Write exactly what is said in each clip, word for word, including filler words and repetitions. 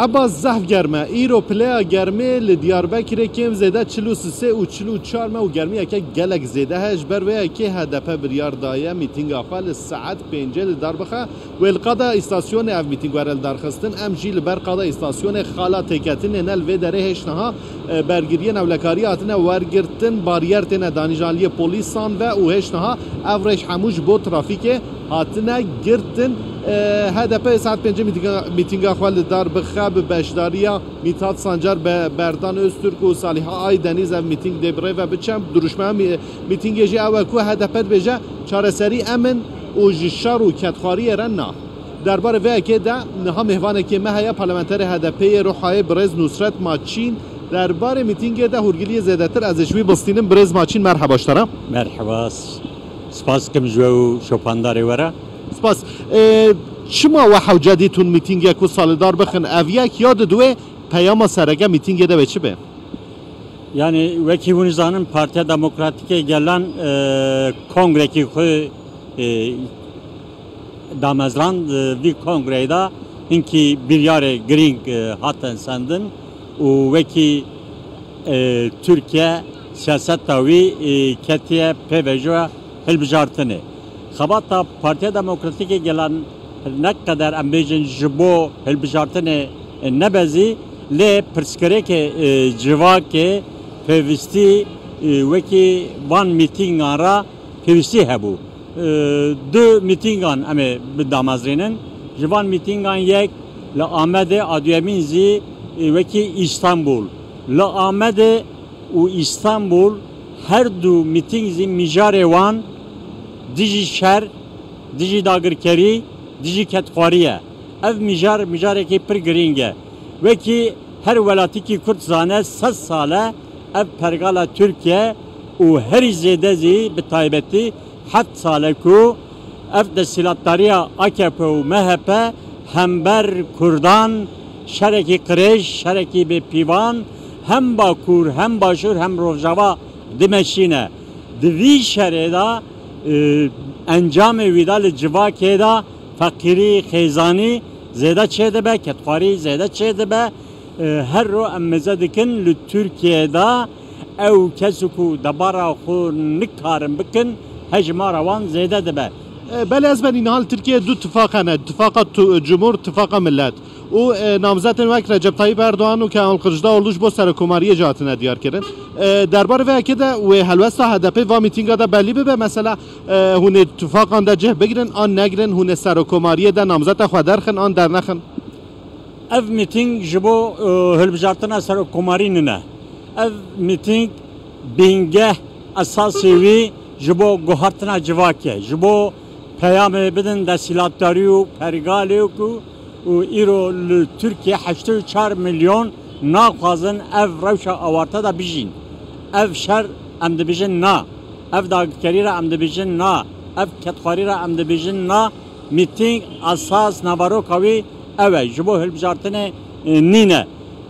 Ebas, zehf germ e. Îro pileya germê li Diyarbekirê kêm zêde çil û sisê û çil û çar me û germiyeke gelek zêde heye. Ji ber wê yekê H D P biryar daye mîtînga xwe li saet pêncê li dar bixe. Wê li qada îstasyonê ev mîtîng were li dar xistin. Em jî li ber qada îstasyonê xala têketinê ne li vê derê hêj niha, e, bergiriyên ewlekariyê hatine wergirtin, baryer têne danîn ji aliyê polîsan ve û hêj niha ev rêj hemû ji bo trafîkê hatine girtin. E, H D P saet pêncê mîtînga, mîtînga xwe li dar bixe bi beşdariya Mithat Sancar, Be-, Berdan Öztürk û Saliha Aydenîz ev mîtîng dê bi rê ve biçe. Duruşmeya mî-, mîtîngê jî ew e ku H D P dibêje çareserî emn û ji şer û kedxwariyê re na. Derbarê vê yekê de niha mêvanekê me heye, parlamenterê H D P'ê yê Ruhayê birêz Nusret Maçîn. Derbarê mîtîngê de hûrgiliyê zêdetir ez ê ji wî bistînim. Birêz Maçîn, merheba ji te re. Merheba. Spas dikim ji we û şopandarê we re. Spas. E, çima we hewce dît hûn mîtîngek wisa li dar bixin? Ev yek ya di duwê peyama sereke mîtîngê de wê çi be? Yani, wekî hûn zanin, Partiya Demokratîk ê Gelan, e, kongrekî xwe, e, damezrand. Di vî kongreyê de hinkî biryarê girîng, e, hatin sendin û wekî, e, Tirkiye siyaseta wî, e, ketiye pêvajoya hilbijartinê. Xebata Partiya Demokratîk ê Gelan ne qeder em bêjin ji bo hilbijartinê, e, nebezî, lê pirsgirêkê, e, civakê pêwîstî, e, wekî van mîtîngan re pêwîstî hebû. E, du mîtîngan em ê bidamezrînin. Ji van mîtîngan yek li Amedê, a duyemîn zî, e, wekî Îstanbul. Li Amedê û Îstanbul her du mîtîng zî mijarê wan dijî şer, dijî dagirkerî, dijî kedxwarî ye. Ev mijar, mijarekî pir girîng e. Wekî her welatîkî Kurd zane, sed sal e ev pergala Tirkiye û herî zêde zî bi taybetî heft sal e ku ev desthilatdariya A K P û M H P hember Kurdan şerekî qirêj, şerekî bêpîvan hem Bakur, hem Başûr, hem Rojava dimeşîne. Di vî şerê de, e, encamê wî de li civakê de feqîrî, xêzanî zêde çêdibe, kedxwarî zêde çêdibe. E, her ro em mêze dikin li Tirkiyeyê de ew kes ku debara xwe nikarin bikin, hejmara wan zêde dibe. E, belê, ez benî niha li Tirkiyeyê du tifaq hene, tifaqa tu-, cumhur, tifaqa millet. Û, e, namzetên wek Recep Tayyip Erdoğan û Kemal Kılıçdaroğlu ji bo serokomariyê jî hatine diyar kirin. E, derbarê vê yekê de wê helwesta H D P va mîtînga de belî bibe, mesela, e, hûn ê tifaqan de cih bigirin an negirin, hûn ê serokomariyê de namzeta xwe derxin an dernexin? Ev mîtîng ji bo, e, hilbijartina serokomarî nine. Ev mîtîng bingeh esasê wî ji bo guhartina civakê, ji bo peyamê bidin desthilatdarî û pergalê ku û îro li Tirkiye heştê û çar milyon naxwazin ev rewşa awarte de bijîn. Ev şer em dibijin na. Ev dagirkerî re em dibijin na. Ev kedxwarî re em dibijin na. Mîtîng esas naveroka wî ew e, ji bo hilbijartinê, e, nîne.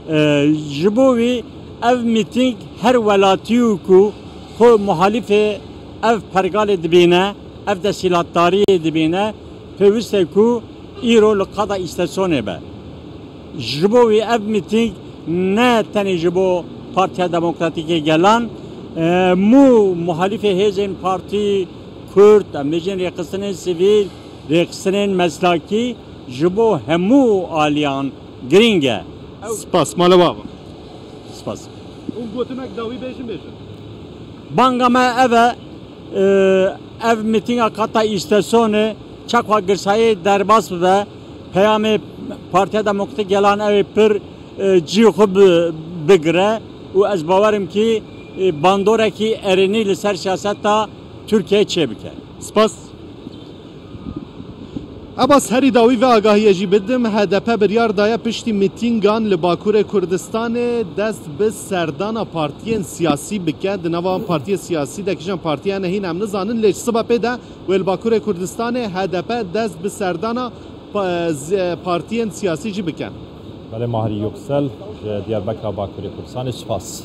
E, ji bo wî ev mîtîng her welatî ku xwe muhalîfê ev pergalê dibîne, ev desthilatdariyê dibîne, pêwîst e ku îro li qada îstesonê be. Ji bo wî ev mîtîng ne tenê ji bo Partiya Demokratîk ê Gelan, e, hemû muhalîfê hêzên partî, Kurd, em bêjin rêxistinên sivîl, rêxistinên meslakî, ji bo hemû aliyan girîng e. Spas, mala we ava. Spas. Hûn gotinek dawî bêjin, bêjin. Banga me ev e, e, ev mîtînga qada îstesonê çaxa girsayê derbas bibe, peyamê Partiya Demokratîk Gelan ew ê pir, e, cî xwe bi-, bigire û ez bawerim kî, e, bandorekî erênî li ser siyaseta Tirkiyeyê çêbike. Spas. Ebas, herî dawî vê agahiyê jî bidim, H D P biryar daye piştî mîtîngan li Bakurê Kurdistanê dest bi serdana partiyên siyasî bike. Di nava partiyê siyasî de kîjan partî hene hîn em nizanin, lê ji sibe pê de wê li Bakurê Kurdistanê H D P dest bi serdana pa-, z-, partiyên siyasî jî bike. Belê, Mahirî Yoksel ji Diyarbekira Bakurê Kurdistanê, spas.